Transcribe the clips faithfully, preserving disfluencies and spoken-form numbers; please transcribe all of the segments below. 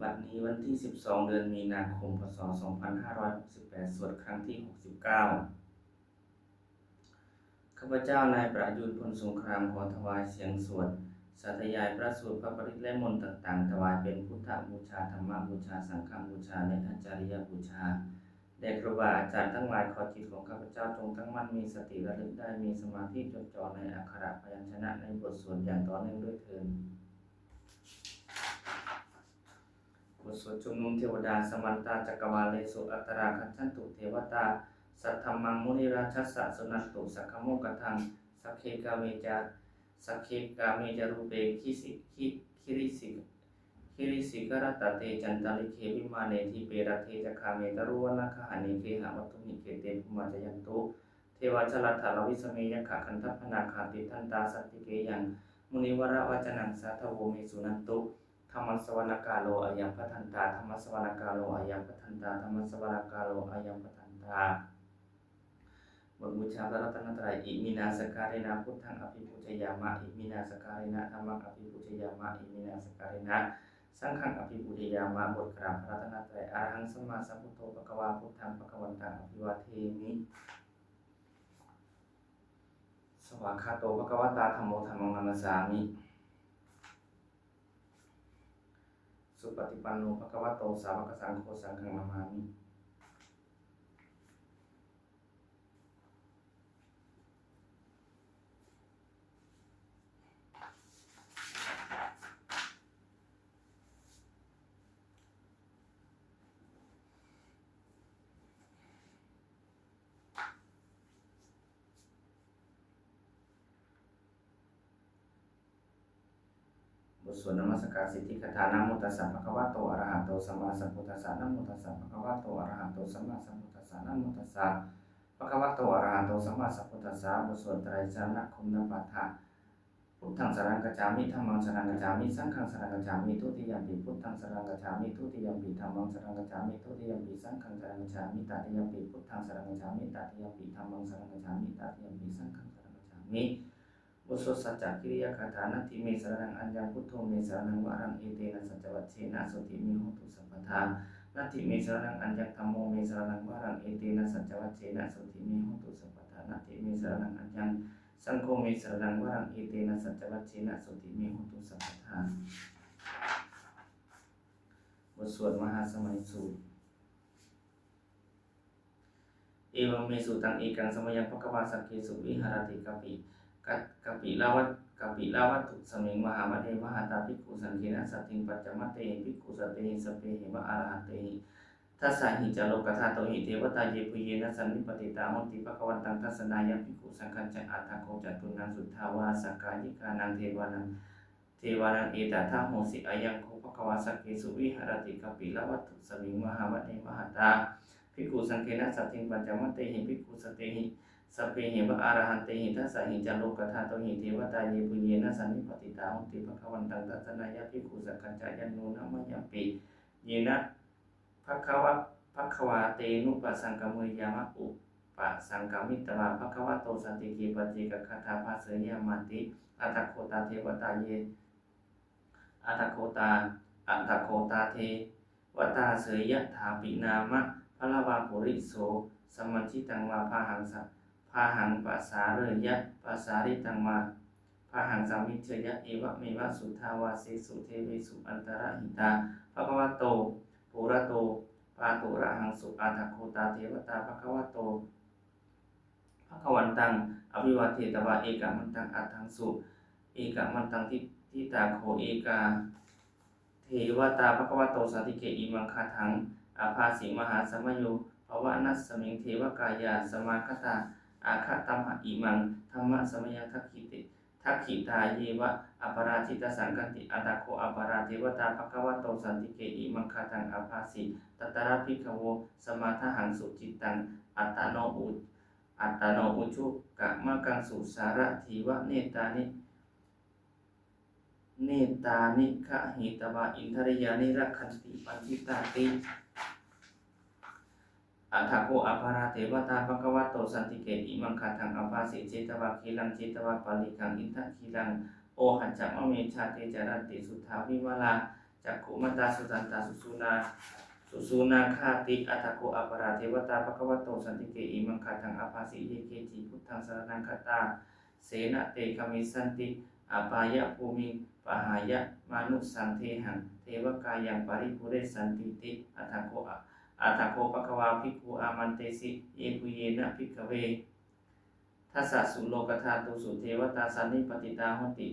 บัดนี้วันที่ สิบสอง เดือนมีนาคม พ.ศ. สองพันห้าร้อยหกสิบแปด สวดครั้งที่ หกสิบเก้า ข้าพเจ้านายประยูร พลสงคราม ขอถวายเสียงสวด สาธยายพระสูตร พระปริตร และมนต์ต่างๆ ถวายเป็นพุทธบูชา ธรรมบูชา สังฆบูชา และอาจาริยบูชา แด่ครูบาอาจารย์ทั้งหลาย ขอจิตของข้าพเจ้าจงตั้งมั่น มีสติระลึกได้ มีสมาธิจดจ่อในอักขระพยัญชนะในบทสวดอย่างต่อเนื่องด้วยเทอญ บทสวดชุมนุมเทวดา Samantā cakkavāḷesu atrāgacchantu devatā, saddhammaṃ munirājassa suṇantu saggamokkhadaṃ. Sagge kāme ca, sagge kāme ca rūpe gisi-, gi-, girisi-, girisikharataṭe cantalikkhe vimāne, dīpe raṭṭhe ca gāme taruvanagahane gehavatthumhi khette, bhummā cāyantu devā jalathalavisame yakkhagandhabbanāgā, tiṭṭhantā santike yaṃ munivaravacanaṃ sādhavo me suṇantu. Dhammassavanakālo ayam bhadantā, dhammassavanakālo ayam bhadantā, dhammassavanakālo ayam bhadantā. บทบูชาพระรัตนตรัย Iminā sakkārena buddhaṃ abhipūjayāma, iminā sakkārena dhammaṃ abhipūjayāma, iminā sakkārena saṅghaṃ abhipūjayāma. บทกราบพระรัตนตรัย Arahaṃ sammāsambuddho bhagavā, buddhaṃ bhagavantaṃ abhivādemi. Svākkhāto bhagavatā dhammo, dhammaṃ namassāmi. Supaṭipanno bhagavato sāvakasaṅgho, saṅghaṃ namāmi. บทสวดนมัสการสิทธิคาถา Namo tassa bhagavato arahato sammāsambuddhassa. Namo tassa bhagavato arahato sammāsambuddhassa. Namo tassa bhagavato arahato sammāsambuddhassa. บทสวดไตรสรณคมนปาฐะ Buddhaṃ saraṇaṃ gacchāmi, dhammaṃ saraṇaṃ gacchāmi, saṅghaṃ saraṇaṃ gacchāmi. Dutiyampi buddhaṃ saraṇaṃ gacchāmi, dutiyampi dhammaṃ saraṇaṃ gacchāmi, dutiyampi saṅghaṃ saraṇaṃ gacchāmi. Tatiyampi buddhaṃ saraṇaṃ gacchāmi, tatiyampi dhammaṃ saraṇaṃ gacchāmi, tatiyampi saṅghaṃ saraṇaṃ gacchāmi. บทสวดสัจจกิริยาคาถา Natthi me saraṇaṃ aññaṃ, buddho me saraṇaṃ varaṃ, etena saccavajjena sotthi me hotu sabbadā. Natthi me saraṇaṃ aññaṃ, dhammo me saraṇaṃ varaṃ, etena saccavajjena sotthi me hotu sabbadā. Natthi me saraṇaṃ aññaṃ, saṅgho me saraṇaṃ varaṃ, etena saccavajjena sotthi me hotu sabbadā. บทสวดมหาสมัยสูตร Evaṃ me sutaṃ. Ekaṃ samayaṃ bhagavā sakkesu viharati kapi-, ka-, kapilavat-, kapilavatthusmiṃ mahāvane mahatā bhikkhusaṅghena saddhiṃ pañcamattehi bhikkhusatehi sabbeheva arahantehi. Dasahi ca lokadhātūhi devatā yebhuyyena sannipatitā honti bhagavantaṃ dassanāya bhikkhusaṅghañca. Atha kho catunnaṃ suddhāvāsakāyikānaṃ devānaṃ devānaṃ etadahosi: Ayaṃ kho bhagavā sakkesu viharati kapilavatthusmiṃ mahāvane mahatā bhikkhusaṅghena saddhiṃ pañcamattehi bhikkhusatehi sabbeheva arahantehi. Dasahi ca lokadhātūhi devatā yebhuyyena sannipatitā honti bhagavantaṃ dassanāya bhikkhusaṅghañca. Yannūna mayampi yena bhagava-, bhagavā tenupasaṅkameyyāma, upasaṅkamitvā bhagavato santike paccekagāthā bhāseyyāmāti. Atha kho tā devatā ye, atha kho tā, atha kho tā devatā seyyathāpi nāma balavā puriso sammiñjitaṃ vā bāhaṃ sa-, bāhaṃ pasāreyya, pasāritaṃ vā bāhaṃ sammiñjeyya, evameva suddhāvāsesu devesu antarahitā bhagavato purato pāturahaṃsu. Atha kho tā devatā bhagavato, bhagavantaṃ abhivādetvā ekamantaṃ aṭṭhaṃsu. Ekamantaṃ ṭhi-, ṭhitā kho ekā devatā bhagavato santike imaṃ gāthaṃ abhāsi: Mahāsamayo pavanasmiṃ, devakāyā samāgatā; āgatamha imaṃ dhammasamayaṃ, dakkhitāyeva aparājitasaṅghanti. Atha kho aparā devatā bhagavato santike imaṃ gāthaṃ abhāsi: Tatra bhikkhavo samādahaṃsu, cittaṃ attano u-, attano ujukamakaṃsu; sārathīva nettāni, nettāni gahetvā, indriyāni rakkhanti paṇḍitāti. Atha kho aparā devatā bhagavato santike imaṃ gāthaṃ abhāsi: Chetvā khīlaṃ chetvā palighaṃ, indakhīlaṃ ohaccamanejā; te caranti suddhā vimalā, Cakkhumatā sudantā susunā, susunāgāti. Atha kho aparā devatā bhagavato santike imaṃ gāthaṃ abhāsi: Ye keci buddhaṃ saraṇaṃ gatāse, na te gamissanti apāyabhūmiṃ, pahāya mānusaṃ dehaṃ devakāyaṃ paripūressantīti. Atha kho, atha kho bhagavā bhikkhū āmantesi: Yebhuyyena bhikkhave dasasu lokadhātūsu devatā sannipatitā honti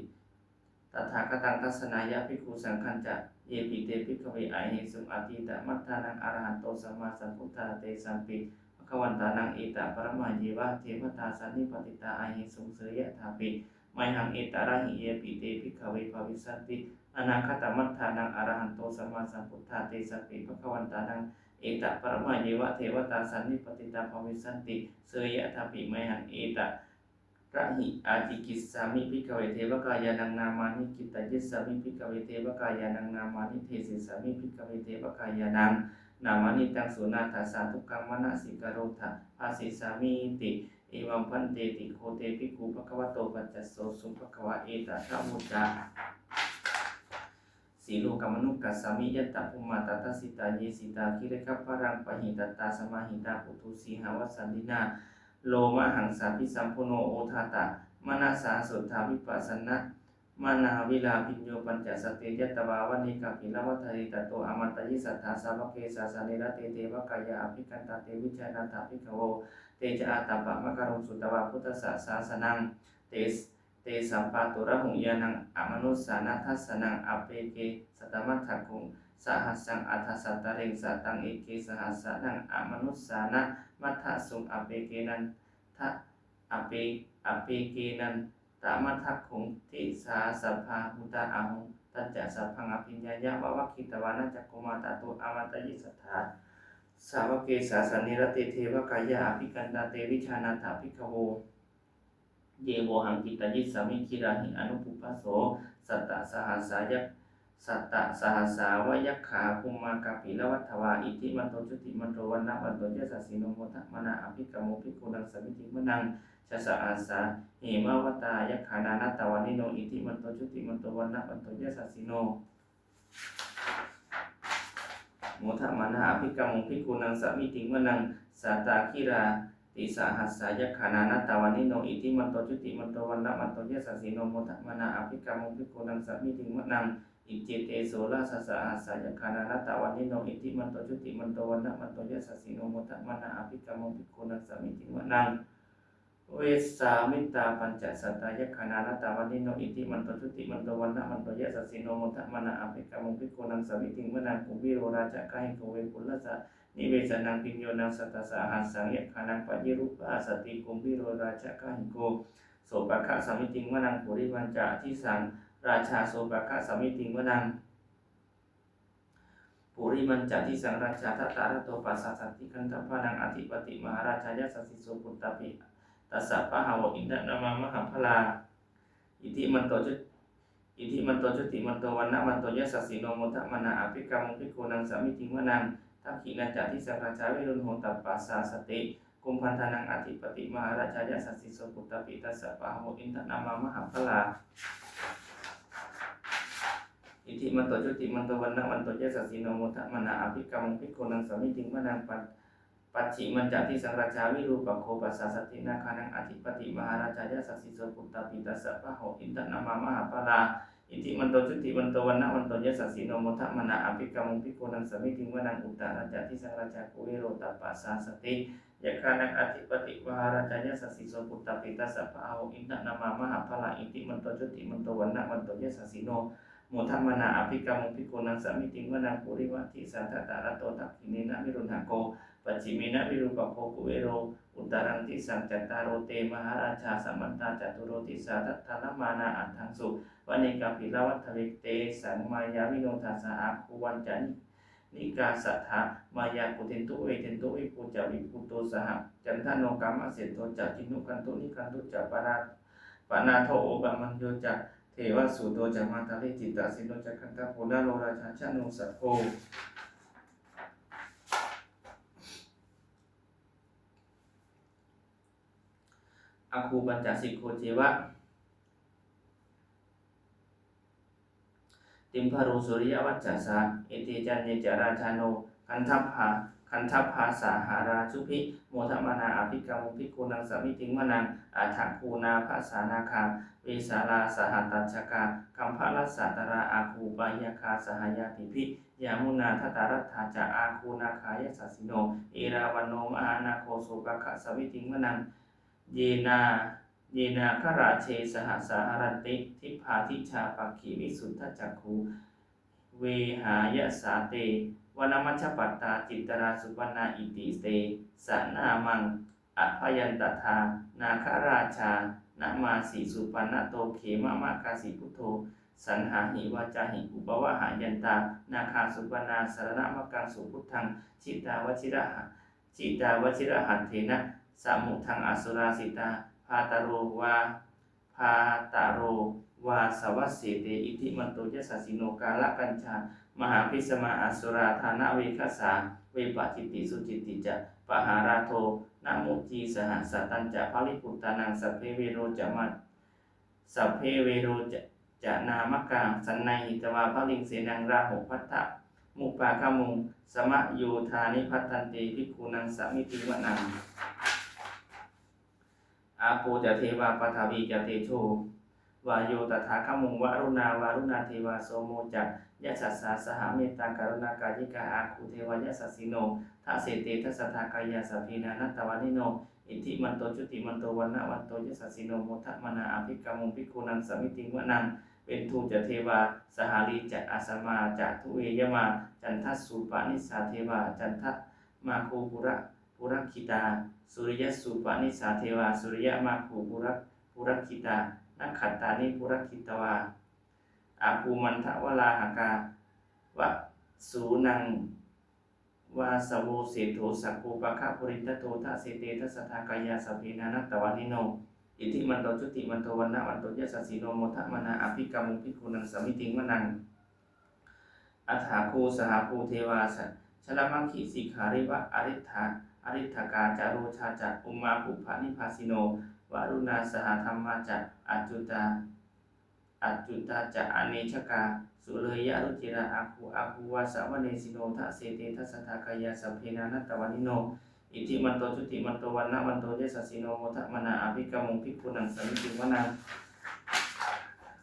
tathāgataṃ dassanāya bhikkhusaṅghañca. Yepi te bhikkhave ahesuṃ atītamaddhānaṃ arahanto sammāsambuddhā, tesampi bhagavantānaṃ etaparamāyeva devatā sannipatitā ahesuṃ, seyyathāpi mayhaṃ etarahi. Yepi te bhikkhave bhavissanti anāgatamaddhānaṃ arahanto sammāsambuddhā, tesampi bhagavantānaṃ etaparamāyeva devatā sannipatitā bhavissanti, seyyathāpi mayhaṃ etarahi. Ācikkhissāmi bhikkhave devakāyānaṃ nāmāni, kittayissāmi bhikkhave devakāyānaṃ nāmāni, desissāmi bhikkhave devakāyānaṃ nāmāni. Taṃ suṇātha sādhukaṃ manasikarotha bhāsissāmīti. Evaṃ bhanteti kho te bhikkhū bhagavato paccassosuṃ. Bhagavā etadavoca: Silokamanukassāmi, yattha bhummā tadassitā; ye sitā girigabbharaṃ, pahitattā samāhitā. Puthū sīhāva sallīnā, lomahaṃsābhisambhuno; odātamanasā suddhā, vippasannamanāvilā. Bhiyyo pañcasate ñatvā, vane kāpilavatthave; tato āmantayi satthā, sāvake sāsane rate. Devakāyā abhikkantā, te vijānātha bhikkhavo; te ca ātappamakaruṃ, sutvā buddhassa sāsanaṃ. Te Te sabbadurahu ñāṇaṃ, amanussāna dassanaṃ; appeke satamaddakkhuṃ, sahassaṃ atha sattariṃ. Sataṃ eke sahassānaṃ, amanussānamaddasuṃ; appekenantamaddakkhuṃ, disā sabbā phuṭā ahuṃ. Tañca sabbaṃ abhiññāya, vavakkhitvāna cakkhumā; tato āmantayi satthā, sāvake sāsane rate. Devakāyā abhikkantā, te vijānātha bhikkhavo; ye vohaṃ kittayissāmi, girāhi anupubbaso. Sattasahassā ya- sattasahassā va yakkhā, bhummā kāpilavatthavā; iddhimanto jutimanto, vaṇṇavanto yasassino; modamānā abhikkāmuṃ, bhikkhūnaṃ samitiṃ vanaṃ. Chasahassā hemavatā, yakkhā nānattavaṇṇino; iddhimanto jutimanto, vaṇṇavanto yasassino; modamānā abhikkāmuṃ, bhikkhūnaṃ samitiṃ vanaṃ. Sātāgirā tisahassā, yakkhā nānattavaṇṇino; iddhimanto jutimanto, vaṇṇavanto yasassino; modamānā abhikkāmuṃ, bhikkhūnaṃ samitiṃ vanaṃ. Iccete soḷasasahassā, yakkhā nānattavaṇṇino; iddhimanto jutimanto, vaṇṇavanto yasassino; modamānā abhikkāmuṃ, bhikkhūnaṃ samitiṃ vanaṃ. Vessāmittā pañcasatā, yakkhā nānattavaṇṇino; iddhimanto jutimanto, vaṇṇavanto yasassino; modamānā abhikkāmuṃ, bhikkhūnaṃ samitiṃ vanaṃ. Kumbhīro rājagahiko, vepullassa nivesanaṃ; bhiyyo naṃ satasahassaṃ, yakkhānaṃ payirupāsati; kumbhīro rājagahiko, sopāga samitiṃ vanaṃ. Purimañca disaṃ rājā, sopāga samitiṃ vanaṃ. Purimañca disaṃ rājā, dhataraṭṭho pasāsati; gandhabbānaṃ ādhipati, mahārājā yasassi so. Puttāpi tassa bahavo, indanāmā mahabbalā; iddhimanto ju- iddhimanto jutimanto, vaṇṇavanto yasassino; modamānā abhikkāmuṃ, bhikkhūnaṃ samitiṃ vanaṃ. Dakkhiṇañca disaṃ rājā, virūḷho tappasāsati; kumbhaṇḍānaṃ ādhipati, mahārājā yasassi so. Puttāpi tassa bahavo, indanāmā mahabbalā; iddhimanto jutimanto, vaṇṇavanto yasassino; modamānā abhikkāmuṃ, bhikkhūnaṃ samitiṃ vanaṃ. Pa- pacchimañca disaṃ rājā, virūpakkho pasāsati; nāgānaṃ ādhipati, mahārājā yasassi so. Puttāpi tassa bahavo, indanāmā mahabbalā; iddhimanto jutimanto, vaṇṇavanto yasassino; modamānā abhikkāmuṃ, bhikkhūnaṃ samitiṃ vanaṃ. Uttarañca disaṃ rājā, kuvero tappasāsati; yakkhānaṃ ādhipati, mahārājā yasassi so. Puttāpi tassa bahavo, indanāmā mahabbalā; iddhimanto jutimanto, vaṇṇavanto yasassino; modamānā abhikkāmuṃ, bhikkhūnaṃ samitiṃ vanaṃ. Purimaṃ disaṃ dhataraṭṭho, dakkhiṇena virūḷhako; pacchimena virūpakkho, kuvero uttaraṃ disaṃ. Cattāro te mahārājā, samantā caturo disā; daddallamānā aṭṭhaṃsu, vane kāpilavatthavē. Tesaṃ māyāvino dāsā, āgū vañcanikā saṭhā; māyā kuṭeṇḍu veṭeṇḍu, viṭū ca viṭuṭo saha; candano kāmaseṭṭho ca, kinnughaṇḍu nighaṇḍu ca. Panā- panādo opamañño ca, devasūto ca mātali; cittaseno ca gandhabbo, naḷo rājā janosabho. Āgū pañcasikho ceva, timbarū suriyavacchasā, ete caññe ca rājāno, gandhabbā gandhabbā saha rājubhi, modamānā abhikkāmuṃ, bhikkhūnaṃ samitiṃ vanaṃ. Atha kho nābhasā nāgā, vesālā saha tacchakā, kambalassatarā āgū, pāyāgā saha ñātibhi, yāmunā dhataraṭṭhā ca, āgū nāgā yasassino. Erāvaṇo mahānāgo, sopāga samitiṃ vanaṃ. Yenā yenāgarāje sahasā haranti, dibbā dijā pakkhi visuddhacakkhū, vehāyasā te vanamajjhapattā, citrā supaṇṇā iti tesa nāmaṃ. Abhayantadā nāgarājānamāsi, supaṇṇato khemamakāsi buddho, saṇhāhi vācāhi upavhayantā, nāgā supaṇṇā saraṇamakaṃsu buddhaṃ. Jitā vajiraha jitā vajirahatthena, samuddaṃ asurā sitā, bhātaro vā bhātaro vāsavassete, iddhimanto yasassino. Kālakañjā mahābhismā, asurā dānaveghasā, vepacitti sucitti ca, pahārādo namucī saha. Satañca baliputtānaṃ, sabbe verocanāmakā, sabbe verocanāmakā, sannayhitvā baliṃ senaṃ, rāhubhaddamupāgamuṃ, samayodāni bhaddante, bhikkhūnaṃ samitiṃ vanaṃ. Āpo ca devā paṭhavī ca tejo vāyo tadāgamuṃ, varuṇā vāruṇā devā somo ca yasasā saha, mettākaruṇākāyikā āgū devā yasassino. Dasete dasadhā kāyā sabbe nānattavaṇṇino, iddhimanto jutimanto vaṇṇavanto yasassino, modamānā abhikkāmuṃ, bhikkhūnaṃ samitiṃ vanaṃ. Veṇḍū ca devā sahalī ca asamā ca duve yamā, candassūpanisā devā candamāgū pura purakkhitā, suriyassūpanisā devā suriyamāgū pura purakkhitā, nakkhattāni purakkhitvā āgū mandavalāhakā, vasūnaṃ vāsavo seṭṭho sakkopāga purindado. Dasete dasadhā kāyā sabbe nānattavaṇṇino, iddhimanto jutimanto vaṇṇavanto yasassino, modamānā abhikkāmuṃ, bhikkhūnaṃ samitiṃ vanaṃ. Athāgū sahabhū devā sa- jalamaggisikhāriva ariṭṭha- ariṭṭhakā ca rojā ca ummāpupphanibhāsino, varuṇā sahadhammā ca accutā accutā ca anejakā, sūleyyarucirā āgū āgū vāsavanesino. Dasete dasadhā kāyā sabbe nānattavaṇṇino, iddhimanto jutimanto vaṇṇavanto yasassino, modamānā abhikkāmuṃ, bhikkhūnaṃ samitiṃ vanaṃ.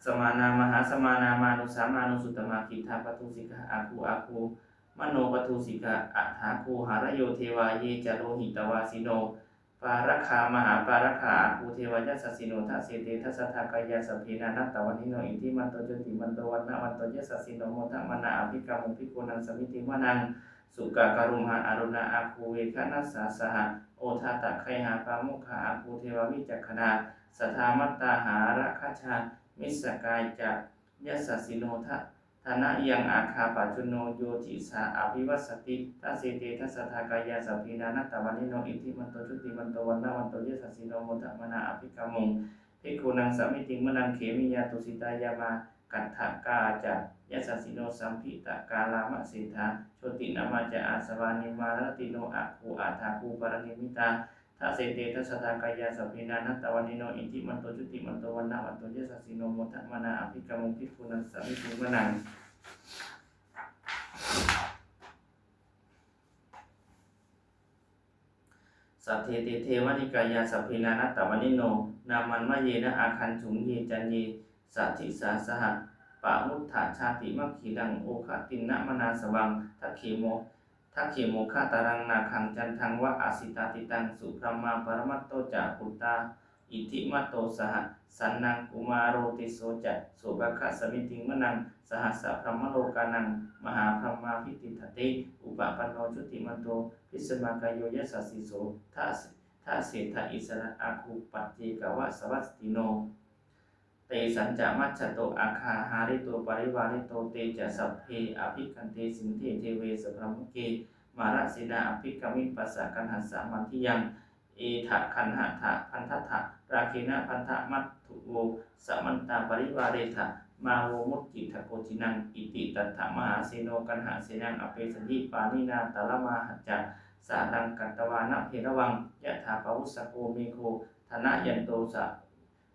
Samānā mahāsamānā mānusā mānusuttamā, khiḍḍāpadūsikā āgū āgū manopadūsikā. Athāgū harayo devā ye ca lohitavāsino, pāragā mahāpāragā āgū devā yasassino. Dasete dasadhā kāyā sabbe nānattavaṇṇino, iddhimanto jutimanto vaṇṇavanto yasassino, modamānā abhikkāmuṃ, bhikkhūnaṃ samitiṃ vanaṃ. Sukkā karumhā aruṇā āgū veghanasā saha, odātagayhā pāmokkhā āgū devā vicakkhaṇā. Sadāmattā hāragajā missakā ca yasassino, da- thanayaṃ āgā pajjunno yo disā abhivassati. Dasete dasadhā kāyā sabbe nānattavaṇṇino, iddhimanto jutimanto vaṇṇavanto yasassino, modamānā abhikkāmuṃ, bhikkhūnaṃ samitiṃ vanaṃ. Khemiyā tusitā yāmā kaṭṭhakā ca yasassino, lambitakā lāmaseṭṭhā jotināmā ca āsavā, nimmānaratino āgū athāgū paranimmitā. Dasete dasadhā kāyā sabbe nānattavaṇṇino, iddhimanto jutimanto vaṇṇavanto yasassino, modamānā abhikkāmuṃ, bhikkhūnaṃ samitiṃ vanaṃ. Saṭṭhete devanikāyā sabbe nānattavaṇṇino, nāmanvayena āgañchuṃ ye caññe sadisā saha. Pavutthajātimakkhilaṃ oghatiṇṇamanāsavaṃ, dakkhemo dakkhemoghataraṃ nāgaṃ candaṃva asitātitaṃ. Subrahmā paramatto ca puttā iddhimato saha, sanaṅkumāro tisso ca sopāga samitiṃ vanaṃ. Sahassabrahmalokānaṃ mahābrahmābhitiṭṭhati, upapanno jutimanto bhismākāyo yasassi so. Dase- dasettha issarā āgū paccekavasavattino, tesañca majjhato āgā hārito parivārito. Te ca sabbe abhikkante sinde deve sabrahmake, mārasenā abhikkāmi passa kaṇhassa mandiyaṃ. Etha gaṇhatha bandhatha rāgena bandhamatthu vo, samantā parivāretha mā vo muñcittha koci naṃ. Iti tattha mahāseno kaṇhasenaṃ apesayi, pāṇinā talamāhacca saraṃ katvāna bheravaṃ. Yathā pāvussako megho thanayanto sa-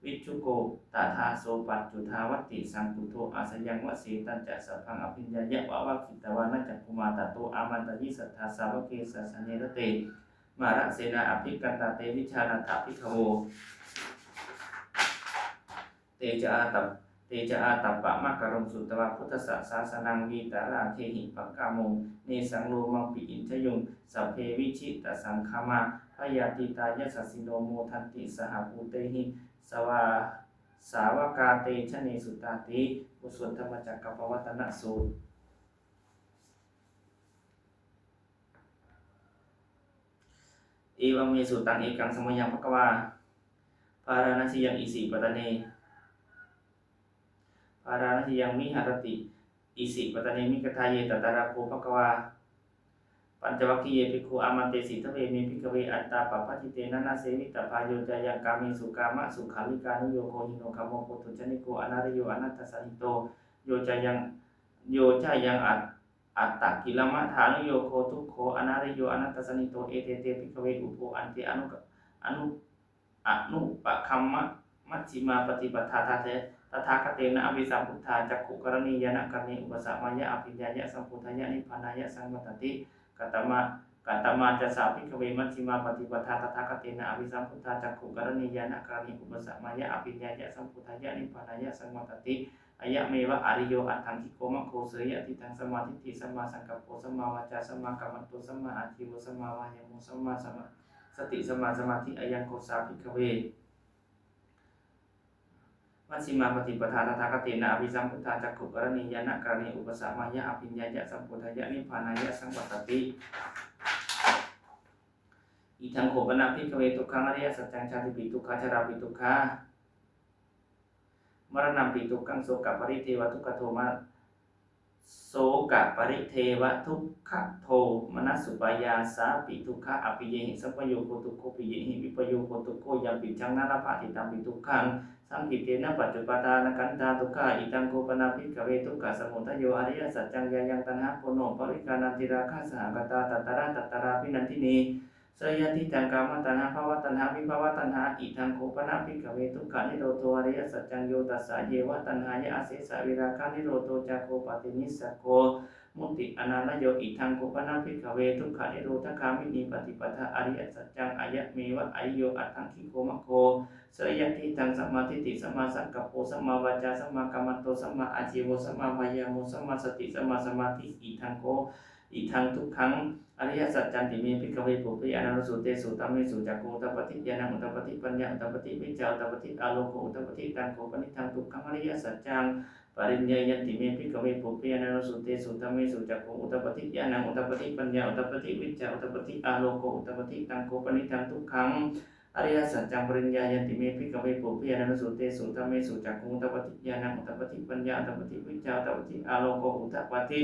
vijjuko tadā so paccudāvatti saṅkuddho asayaṃvasī. Tañca sabbaṃ abhiññāya vavakkhitvāna cakkhumā tato āmantayi satthā sāvake sāsane rate mārasenā abhikkantā. Te vijānātha bhikkhavo te ca ātap- te ca ātappamakaruṃ sutvā buddhassa sāsanaṃ vītarāgehi pakkāmuṃ nesaṃ lomampi iñjayuṃ. Sabbe vijitasaṅgāmā bhayātītā yasassino modanti saha bhūtehi savā- sāvakā te janesutāti. บทสวดธรรมจักรกัปปวัตตนสูตร Evaṃ me sutaṃ. Ekaṃ samayaṃ bhagavā bārāṇasiyaṃ isipatane bārāṇasiyaṃ viharati isipatane migadāye. Tatra kho bhagavā pañcavaggiye bhikkhū āmantesi. Dveme bhikkhave antā pabbajitena na sevitabbā. Yo cāyaṃ kāmesu kāmasukhallikānuyogo hīno gammo pothujjaniko anariyo anatthasañhito yo cāyaṃ yo cāyaṃ at- attakilamathānuyogo dukkho anariyo anatthasañhito. Ete te bhikkhave ubho ante anu- anu- anupagamma majjhimā paṭipadā tathāgatena abhisambuddhā cakkhukaraṇī ñāṇakaraṇī upasamāya abhiññāya sambodhāya nibbānāya saṃvattati. Katamā- katamā ca sā bhikkhave majjhimā paṭipadā tathāgatena abhisambuddhā cakkhukaraṇī ñāṇakaraṇī upasamāya abhiññāya sambodhāya nibbānāya saṃvattati? Ayameva ariyo aṭṭhaṅgiko maggo. Seyyathīdaṃ sammādiṭṭhi sammāsaṅkappo sammāvācā sammākammanto sammāājīvo sammāvāyāmo sammāsamā- sati sammāsamādhi. Ayaṃ kho sā bhikkhave majjhimā paṭipadā tathāgatena abhisambuddhā cakkhukaraṇī ñāṇakaraṇī upasamāya abhiññāya sambodhāya nibbānāya saṃvattati. Idaṃ kho pana bhikkhave dukkhaṃ ariyasaccaṃ. Jātipi dukkhā jarāpi dukkhā maraṇampi dukkhaṃ sokaparidevadukkhadomana- sokaparidevadukkhadomanassupāyāsāpi dukkhā. Appiyehi sampayogo dukkho piyehi vippayogo dukkho yampicchaṃ na labhati tampi dukkhaṃ saṅkhittena pañcupādānakkhandhā dukkhā. Idaṃ kho pana bhikkhave dukkhasamudayo ariyasaccaṃ. Yāyaṃ taṇhā ponobbhavikā nandirāgasahagatā tatra tatrābhinandinī seyyathīdaṃ kāmataṇhā bhavataṇhā vibhavataṇhā. Idaṃ kho pana bhikkhave dukkhanirodho ariyasaccaṃ. Yo tassāyeva taṇhāya asesavirāganirodho cāgo paṭinissaggo mutti anālayo. Idaṃ kho pana bhikkhave dukkhanirodhagāminī paṭipadā ariyasaccaṃ. Ayameva ariyo aṭṭhaṅgiko maggo. Seyyathīdaṃ sammādiṭṭhi sammāsaṅkappo sammāvācā sammākammanto sammāājīvo sammāvāyāmo sammāsati sammāsamādhi. Idaṃ kho idaṃ dukkhaṃ ariyasaccanti me bhikkhave pubbe ananussutesu dhammesu cakkhuṃ udapādi ñāṇaṃ udapādi paññā udapādi vijjā udapādi āloko udapādi. Taṃ kho panidaṃ dukkhaṃ ariyasaccaṃ pariññeyyanti me bhikkhave pubbe ananussutesu dhammesu cakkhuṃ udapādi ñāṇaṃ udapādi paññā udapādi vijjā udapādi āloko udapādi. Taṃ kho panidaṃ dukkhaṃ ariyasaccaṃ pariññeyyanti me bhikkhave pubbe ananussutesu dhammesu cakkhuṃ udapādi ñāṇaṃ udapādi paññā udapādi vijjā udapādi āloko udapādi.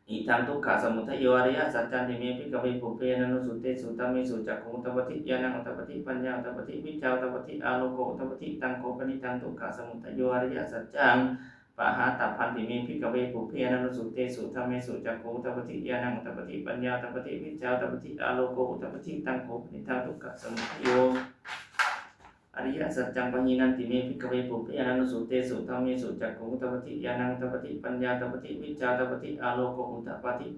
Idaṃ dukkhasamudayo ariyasaccanti me bhikkhave pubbe ananussutesu dhammesu cakkhuṃ udapādi ñāṇaṃ udapādi paññā udapādi vijjā udapādi āloko udapādi. Taṃ kho panidaṃ dukkhasamudayo ariyasaccaṃ pahātabbanti me bhikkhave pubbe ananussutesu dhammesu cakkhuṃ udapādi ñāṇaṃ udapādi paññā udapādi vijjā udapādi āloko udapādi. Taṃ kho panidaṃ dukkhasamudayo ariyasaccaṃ pahīnanti me bhikkhave pubbe ananussutesu dhammesu cakkhuṃ udapādi ñāṇaṃ udapādi paññā udapādi vijjā udapādi āloko udapādi.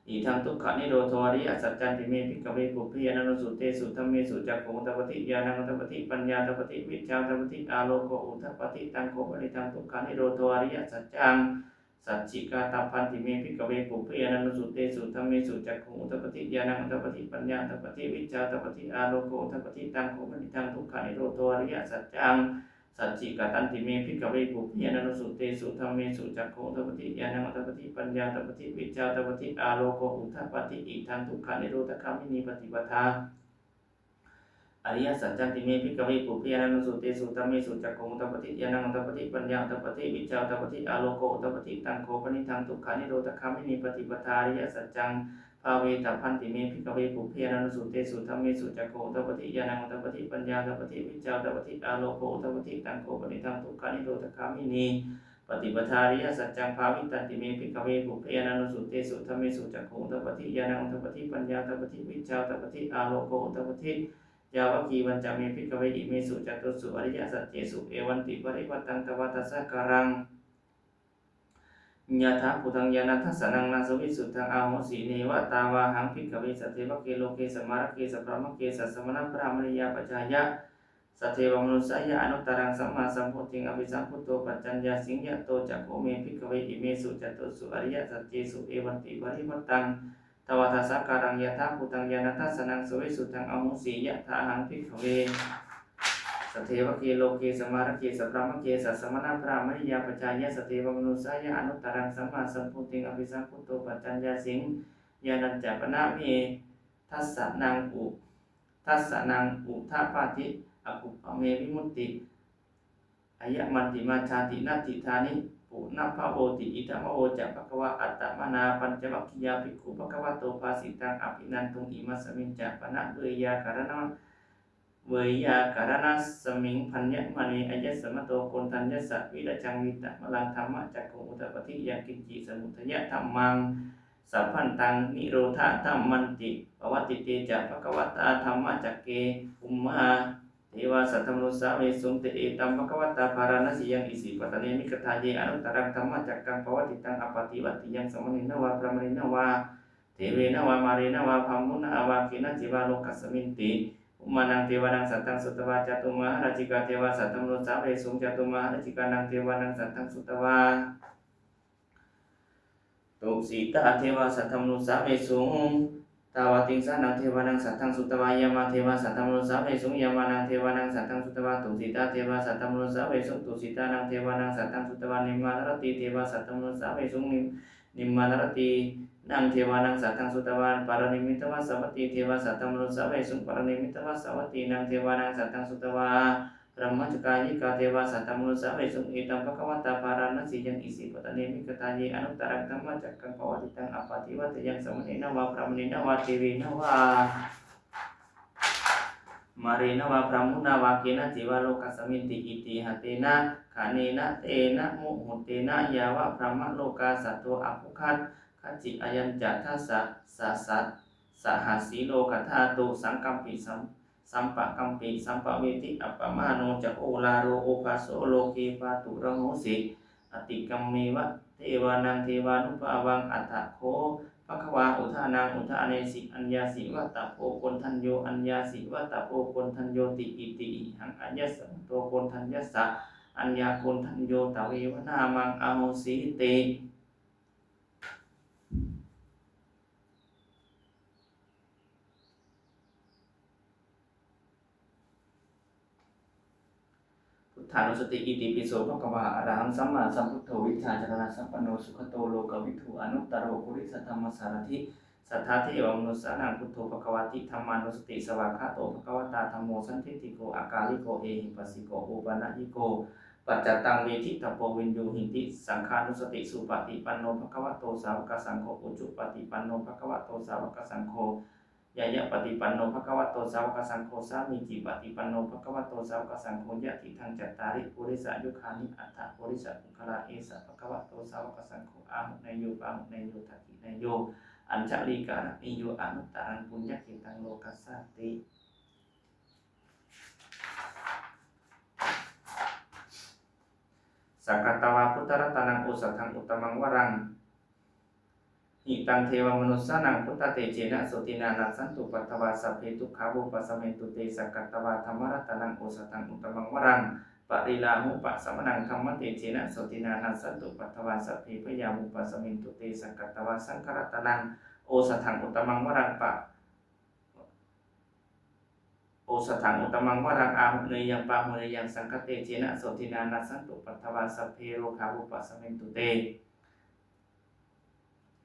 Idaṃ dukkhanirodho ariyasaccanti me bhikkhave pubbe ananussutesu dhammesu cakkhuṃ udapādi ñāṇaṃ udapādi paññā udapādi vijjā udapādi āloko udapādi. Taṃ kho panidaṃ dukkhanirodho ariyasaccaṃ sacchikātabbanti me bhikkhave pubbe ananussutesu dhammesu cakkhuṃ udapādi ñāṇaṃ udapādi paññā udapādi vijjā udapādi āloko udapādi. Taṃ kho panidaṃ dukkhanirodho ariyasaccaṃ sacchikatanti me bhikkhave pubbe ananussutesu dhammesu cakkhuṃ udapādi ñāṇaṃ udapādi paññā udapādi vijjā udapādi āloko udapādi. Idaṃ dukkhanirodhagāminī paṭipadā ariyasaccanti me bhikkhave pubbe ananussutesu dhammesu cakkhuṃ udapādi ñāṇaṃ udapādi paññā udapādi vijjā udapādi āloko udapādi. Taṃ kho panidaṃ dukkhanirodhagāminī paṭipadā ariyasaccaṃ bhāvetabbanti me bhikkhave pubbe ananussutesu dhammesu cakkhuṃ udapādi ñāṇaṃ udapādi paññā udapādi vijjā udapādi āloko udapādi. Taṃ kho panidaṃ dukkhanirodhagāminī paṭipadā ariyasaccaṃ bhāvitanti me bhikkhave pubbe ananussutesu dhammesu cakkhuṃ udapādi ñāṇaṃ udapādi paññā udapādi vijjā udapādi āloko udapādi. Yāvakīvañca me bhikkhave imesu catūsu ariyasaccesu evantiparivaṭṭaṃ dvādasākāraṃ yathābhūtaṃ ñāṇadassanaṃ na suvisuddhaṃ ahosi, neva tāvāhaṃ bhikkhave sadevake loke samārake sabrahmake sassamaṇabrāhmaṇiyā pajāya sadevamanussāya anuttaraṃ sammāsambodhiṃ abhisambuddho paccaññāsiṃ. Yato ca kho me bhikkhave imesu catūsu ariyasaccesu evantiparivaṭṭaṃ dvādasākāraṃ yathābhūtaṃ ñāṇadassanaṃ suvisuddhaṃ ahosi, yathāhaṃ bhikkhave sadevake loke samārake sabrahmake sassamaṇabrāhmaṇiyā pajāya sadevamanussāya anuttaraṃ sammāsambodhiṃ abhisambuddho paccaññāsiṃ. Yānañca pana me dassanaṃ u dassanaṃ udapādi, akubba me vimutti, ayamantimā jāti, natthidāni punabbhavoti. Idamavoca bhagavā. Attamanā pañcavaggiyā bhikkhū bhagavato bhāsitaṃ abhinanduṃ. Imasmiñca pana veyyākaraṇa veyyākaraṇasmiṃ bhaññamāne āyasmato koṇḍaññassa virajaṃ vītamalaṃ dhammacakkhuṃ udapādi yaṅkiñci samudayadhammaṃ sabbantaṃ nirodhadhammanti. Pavattite ca bhagavatā dhammacakke bhummā devā saddamanussāvesuṃ. Te etaṃ bhagavatā bārāṇasiyaṃ isipatane migadāye anuttaraṃ dhammacakkaṃ pavattitaṃ appaṭivattiyaṃ samaṇena vā brāhmaṇena vā devena vā mārena vā brahmunā vā kenaci vā lokasminti. Bhummānaṃ devānaṃ saddaṃ sutvā cātummahārājikā devā saddamanussāvesuṃ. Cātummahārājikānaṃ devānaṃ saddaṃ sutvā tusitā devā saddamanussāvesuṃ. Tāvatiṃsānaṃ devānaṃ saddaṃ sutvā yāmā devā saddamanussāvesuṃ. Yāmānaṃ devānaṃ saddaṃ sutvā tusitā devā saddamanussāvesuṃ. Tusitānaṃ devānaṃ saddaṃ sutvā nimmānaratī devā saddamanussāvesuṃ. Nim- nimmānaratīnaṃ devānaṃ saddaṃ sutvā paranimmitavasavattī devā saddamanussāvesuṃ. Paranimmitavasavattīnaṃ devānaṃ saddaṃ sutvā brahmakāyikā devā saddamanussāvesuṃ. Etaṃ bhagavatā bārāṇasiyaṃ isipatane migadāye anuttaraṃ dhammacakkaṃ pavattitaṃ appaṭivattiyaṃ samaṇena vā brāhmaṇena vā devena vā mārena vā brahmunā vā kenaci vā lokasminti. Itiha tena khaṇena tena muhuttena yāva brahmalokā saddo abbhuggacchi. Ayañca dasasahassī lokadhātu saṅkampi sam- sampakampi sampavedhi. Appamāṇo ca oḷāro obhāso loke pāturahosi. Atikkāmeva devānaṃ devānubhāvaṃ. Atha kho bhagavā udānaṃ udānesi: Aññāsi vata bho koṇḍañño, aññāsi vata bho koṇḍaññoti. Itihidaṃ āyasmato koṇḍaññassa aññākoṇḍañño tveva nāmaṃ ahosīti. Buddhānussati. Itipi so bhagavā arahaṃ sammāsambuddho vijjācaraṇasampanno sugato lokavidū anuttaro purisadammasārathi satthā devamanussānaṃ buddho bhagavāti. Dhammānussati. Svākkhāto bhagavatā dhammo sandiṭṭhiko akāliko ehipassiko opanayiko paccattaṃ veditabbo viññūhīti. Saṅghānussati. Supaṭipanno bhagavato sāvakasaṅgho, ujupaṭipanno bhagavato sāvakasaṅgho, ñāyapaṭipanno bhagavato sāvakasaṅgho, sāmīcipaṭipanno bhagavato sāvakasaṅgho, yadidaṃ cattāri purisayugāni aṭṭha purisapuggalā, esa bhagavato sāvakasaṅgho, āhuneyyo pāhuneyyo dakkhiṇeyyo añjalikaraṇīyo anuttaraṃ puññakkhettaṃ lokassāti. Sakkatvā buddharatanaṃ osathaṃ uttamaṃ varaṃ, hitaṃ devamanussānaṃ buddhatejena sotthinā, nassantupaddavā sabbe dukkhā vūpasamentu te. Sakkatvā dhammaratanaṃ osathaṃ uttamaṃ varaṃ, pariḷāhūpasamanaṃ dhammatejena sotthinā, nassantupaddavā sabbe bhayā vūpasamentu te. Sakkatvā saṅgharatanaṃ osathaṃ uttamaṃ varaṃ, pa- osathaṃ uttamaṃ varaṃ, āhuneyyaṃ pāhuneyyaṃ saṅghatejena sotthinā, nassantupaddavā sabbe rogā vūpasamentu te.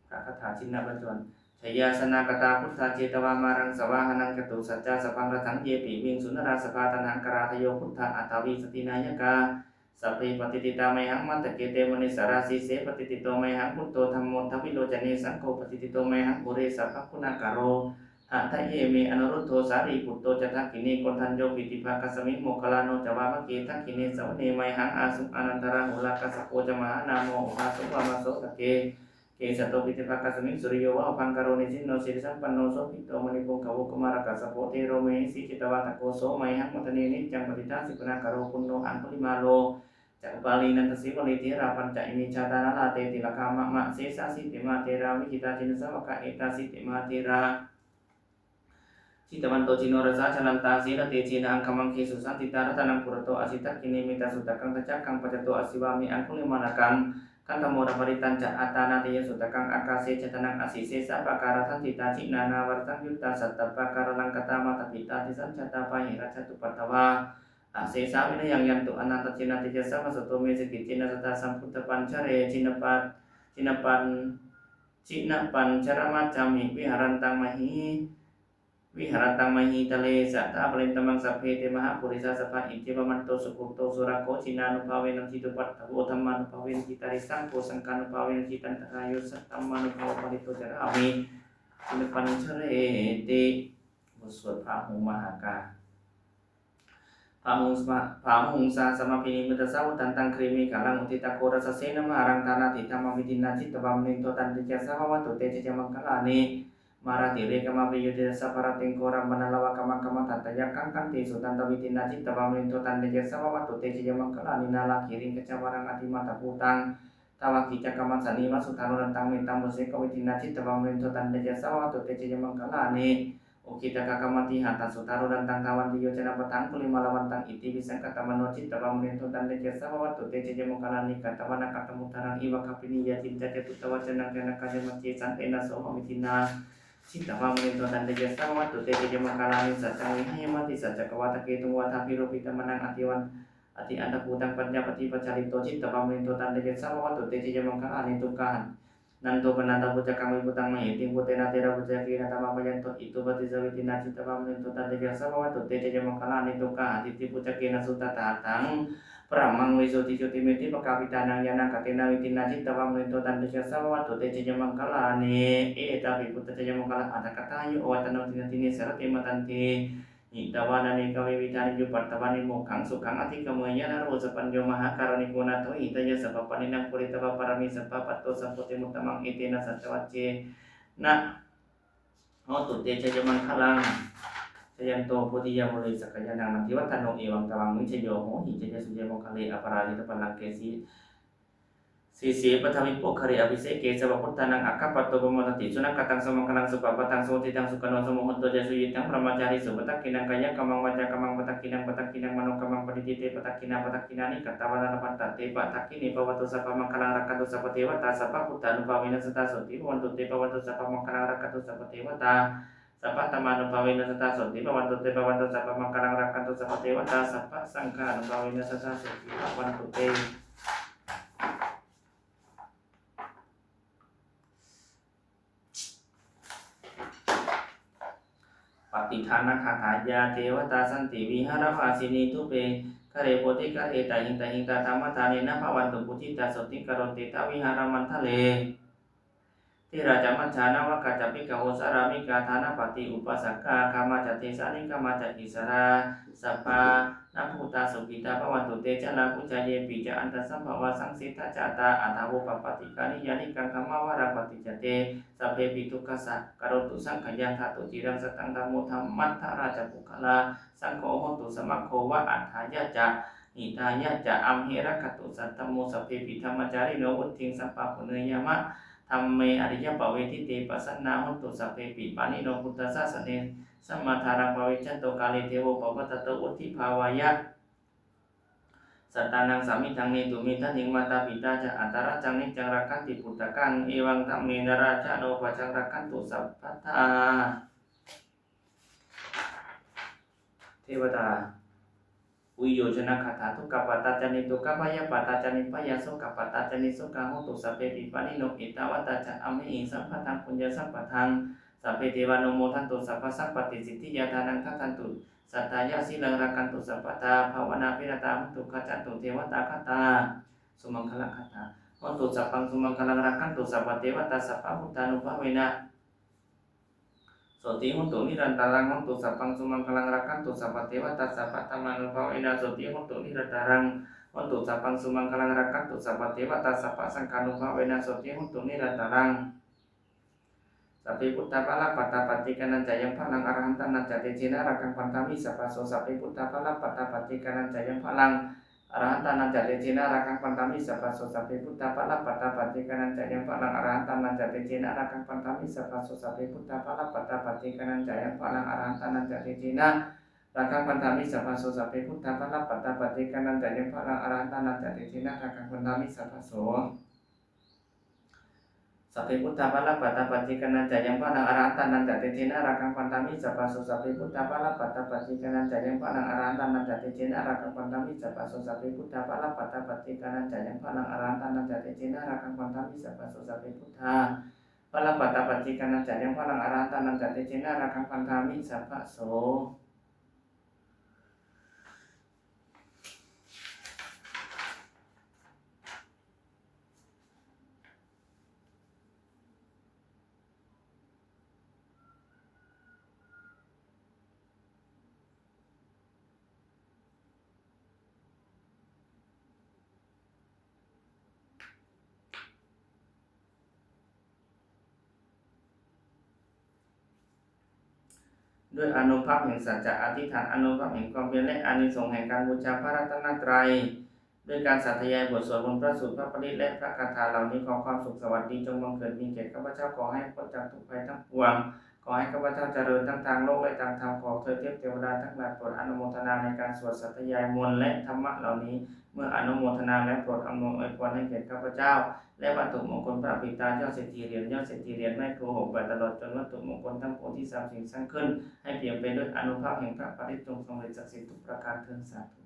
พระคาถาชินบัญชร Jayāsanāgatā buddhā jetvā māraṃ savāhanaṃ, catusaccāsabhaṃ rasaṃ ye piviṃsu narāsabhā. Taṇhaṅkarādayo buddhā aṭṭhavīsati nāyakā, sabbe patiṭṭhitā mayhaṃ matthake te munissarā. Sīse patiṭṭhito mayhaṃ buddho dhammo dvilocane, saṅgho patiṭṭhito mayhaṃ ure sabbaguṇākaro. Hadaye me anuruddho sārīputto ca dakkhiṇe, koṇḍañño piṭṭhibhāgasmiṃ moggallāno ca vāmake. Dakkhiṇe savane mayhaṃ āsuṃ ānandarāhulā, kassapo ca mahānāmo ubhāsuṃ vāmasotake. Kesato piṭṭhibhāgasmiṃ suriyo va pabhaṅkaro nisinno sirisampanno sobhito munipuṅgavo. Kumārakassapo thero mahesī cittavādako so mayhaṃ vadane niccaṃ patiṭṭhāsi guṇākaro. Puṇṇo aṅgulimālo ca upālī nandasīvalī therā pañca ime jātā nalāṭe tilakā mama. Sesāsīti mahātherā vijitā jinasāvakā, etāsīti mahātherā jitavanto jinorasā jalantā sīlatejena aṅgamaṅgesu saṇṭhitā. Ratanaṃ purato āsi dakkhiṇe mettasuttakaṃ dhajaggaṃ pacchato āsi vāme aṅgulimālakaṃ. Khandhamoraparittañca āṭānāṭiyasuttakaṃ ākāse chadanaṃ āsi sesā pākārasaṇṭhitā. Jiṇā nānāvarasaṃyuttā sattappākāralaṅkatā mātāpitādisañjātā bāhirajjhattupaddavā asesā vinayaṃ yantu anantajinatejasā vasato me sakiccena sadā sambuddhapañjare. Jinapañ jinapañ jinapañjaramajjhamhi viharantaṃ mahi viharantaṃ mahītale sadā parittaṃ sabbe te mahāpurisāsabhā. Iccevamanto sugutto surakkho jinānubhāvena jitupaddavo dhammānubhāvena jitārisaṅgho saṅghānubhāvena jitantarāyo saddhammānubhāvapālito carāmi jinapañjareti. บทสวดพาหุงมหากา Bāhuṃ sma- bāhuṃ sahassamabhinimmitasāvudhantaṃ grīmekhalaṃ uditaghorasasenamāraṃ dānādidhammavidhinā jitavā munindo tantejasā bhavatu te jayamaṅgalāni. Mārātirekamabhiyujjhitasabbarattiṃ ghorampanāḷavakamakkhamathaddhayakkhaṃ khantīsudantavidhinā jitavā munindo tantejasā bhavatu te jayamaṅgalāni. Nāḷāgiriṃ gajavaraṃ atimattabhūtaṃ dāvaggicakkamasanīva sudāruṇantaṃ mettambusekavidhinā jitavā munindo tantejasā bhavatu te jayamaṅgalāni. Ukkhittakhaggamatihatthasudāruṇantaṃ dhāvantiyojanapathaṅgulimālavantaṃ iddhībhisaṅkhatamano jitavā munindo tantejasā bhavatu te jayamaṅgalāni. Katvāna kaṭṭhamudaraṃ iva gabbhinīyā ciñcāya duṭṭhavacanaṃ janakāyamajjhe santena somavidhinā jitavā munindo tantejasā bhavatu te jayamaṅgalāni. Saccaṃ vihāya matisaccakavādaketuṃ vādābhiropitamanaṃ ativan- atiandhabhūtaṃ paññāpadīpajalito jitavā munindo tantejasā bhavatu te jayamaṅgalāni. Duggāhadiṭṭhibhujagena nandopanandabhujagaṃ vibudhaṃ mahiddhiṃ puttena therabhujagena damāpayanto iddhūpadesavidhinā jitavā munindo tantejasā bhavatu te jayamaṅgalāni. Duggāhadiṭṭhibhujagena sudaṭṭhahatthaṃ brahmaṃ visuddhijutimiddhibakābhidhānaṃ ñāṇāgadena vidhinā jitavā munindo tantejasā bhavatu te jayamaṅgalāni. Etāpi buddhajayamaṅgalaaṭṭhagāthā yo vācano dinadine sarate matandī hitvānanekavividhāni cupaddavāni mokkhaṃ sukhaṃ adhigameyya naro sapañño. Mahākāruṇiko nātho hitāya sabbapāṇinaṃ pūretvā pāramī sabbā patto sambodhimuttamaṃ etena saccavajjena hotu te jayamaṅgalaṃ. Jayanto bodhiyā mūle sakyānaṃ nandivaḍḍhano evaṃ tvaṃ vijayo hohi jayassu jayamaṅgale aparājitapallaṅke sī- sīse paṭhavipokkhare abhiseke sabbabuddhānaṃ aggappatto pamodati. Sunakkhattaṃ sumaṅgalaṃ supabhātaṃ suhuṭṭhitaṃ sukhaṇo sumuhutto ca suyiṭṭhaṃ brahmacārisu padakkhiṇaṃ kāyakammaṃ vācākammaṃ padakkhiṇaṃ padakkhiṇaṃ manokammaṃ paṇidhī te padakkhiṇā padakkhiṇāni katvāna labhantatthe padakkhiṇe. Bhavatu sabbamaṅgalaṃ rakkhantu sabbadevatā sabbabuddhānubhāvena sadā sotthī bhavantu te. Bhavatu sabbamaṅgalaṃ rakkhantu sabbadevatā sabbadhammānubhāvena sadā sotthī bhavantu te. Bhavatu sabbamaṅgalaṃ rakkhantu sabbadevatā sabbasaṅghānubhāvena sadā sotthī bhavantu te. Pattidānagāthā. Yā devatā santi vihāravāsinī thūpe ghare bodhighare tahiṃ tahiṃ tā dhammadānena bhavantu pūjitā sotthiṃ karontedha vihāramaṇḍale. Therā ca majjhā navakā ca bhikkhavo sārāmikā dānapatī upāsakā gāmā ca desā nigamā ca issarā sappāṇabhūtā sukhitā bhavantu te. Jalābujā yepi ca aṇḍasambhavā saṃsedajātā athavopapātikā niyyānikaṃ dhammavaraṃ paṭicca te sabbepi dukkhassa karontu saṅkhayaṃ. Ṭhātu ciraṃ sataṃ dhammo dhammaddharā ca puggalā saṅgho hotu samaggo va atthāya ca hitāya ca. Amhe rakkhatu saddhammo sabbepi dhammacārino vuḍḍhiṃ sampāpuṇeyyāma dhamme ariyappavedite. Pasannā hontu sabbepi pāṇino buddhasāsane sammā dhāraṃ pavecchanto kāle devo pavattato vuḍḍhibhāvāya sattānaṃ samiddhaṃ netu medaniṃ. Mātā pitā ca atrajaṃ niccaṃ rakkhanti puttakaṃ evaṃ dhammena rājāno pajaṃ rakkhantu sabbadā. Devatāuyyojanagāthā. Dukkhappattā ca niddukkhā bhayappattā ca nibbhayā sokappattā ca nissokā hontu sabbepi pāṇino. Ettāvatā ca amhehi sambhataṃ puññasampadaṃ sabbe devānumodantu sabbasampattisiddhiyā. Dānaṃ dadantu saddhāya sīlaṃ rakkhantu sabbadā bhāvanābhiratā hontu gacchantu devatāgatā. Sumaṅgalagāthā. Hontu sabbaṃ sumaṅgalaṃ rakkhantu sabbadevatā sabbabuddhānubhāvena sotthī hontu nirantaraṃ. Hontu sabbaṃ sumaṅgalaṃ rakkhantu sabbadevatā sabbadhammānubhāvena sotthī hontu nirantaraṃ. hotu sabbaṃ sumaṅgalaṃ, rakkhantu sabbadevatā, sabbasaṅghānubhāvena sotthī hontu nirantaraṃ. Sabbe buddhā balappattā paccekānañca yaṃ balaṃ, arahantānañca tejena rakkhaṃ bandhāmi sabbaso. Sabbe buddhā balappattā paccekānañca yaṃ balaṃ, arahantānañca tejena rakkhaṃ bandhāmi sabbaso. Sabbe buddhā balappattā paccekānañca yaṃ balaṃ, arahantānañca tejena rakkhaṃ bandhāmi sabbaso. Sabbe buddhā balappattā paccekānañca yaṃ balaṃ, arahantānañca tejena rakkhaṃ bandhāmi sabbaso. Sabbe buddhā balappattā paccekānañca yaṃ balaṃ, arahantānañca tejena rakkhaṃ bandhāmi sabbaso. Sabbe buddhā balappattā paccekānañca yaṃ balaṃ, arahantānañca tejena rakkhaṃ bandhāmi sabbaso. Sabbe buddhā balappattā paccekānañca yaṃ balaṃ, arahantānañca tejena rakkhaṃ bandhāmi sabbaso. Sabbe buddhā balappattā paccekānañca yaṃ balaṃ, arahantānañca tejena rakkhaṃ bandhāmi sabbaso. Sabbe buddhā balappattā paccekānañca yaṃ balaṃ, arahantānañca tejena rakkhaṃ bandhāmi sabbaso. ด้วยอานุภาพแห่งสัจจะอธิษฐาน อานุภาพแห่งความเพียร และอานิสงส์แห่งการบูชาพระรัตนตรัย ด้วยการสาธยายบทสวดมนต์พระสูตรพระปริตรและพระคาถาเหล่านี้ ขอความสุขสวัสดีจงบังเกิดมีแก่ข้าพเจ้า ขอให้พ้นจากทุกข์ภัยทั้งปวง ขอให้ข้าพเจ้าเจริญทั้งทางโลกและทางธรรม ขอเทพเทวดาทั้งหลายโปรดอนุโมทนาในการสวดสาธยายมนต์และธรรมะเหล่านี้ เมื่ออนุโมทนาแล้วโปรดอำนวยอวยพรให้แก่ข้าพเจ้า และวัตถุมงคลพระปิดตายอดเศรษฐีเหรียญ ยอดเศรษฐีเหรียญ แม่ครูหกแปด ตลอดจนวัตถุมงคลทั้งปวงที่สามสิ่งสร้างขึ้น ให้เปี่ยมไปด้วยอานุภาพแห่งพระปริตร จงสำเร็จศักดิ์สิทธิ์ทุกประการเทอญ สาธุ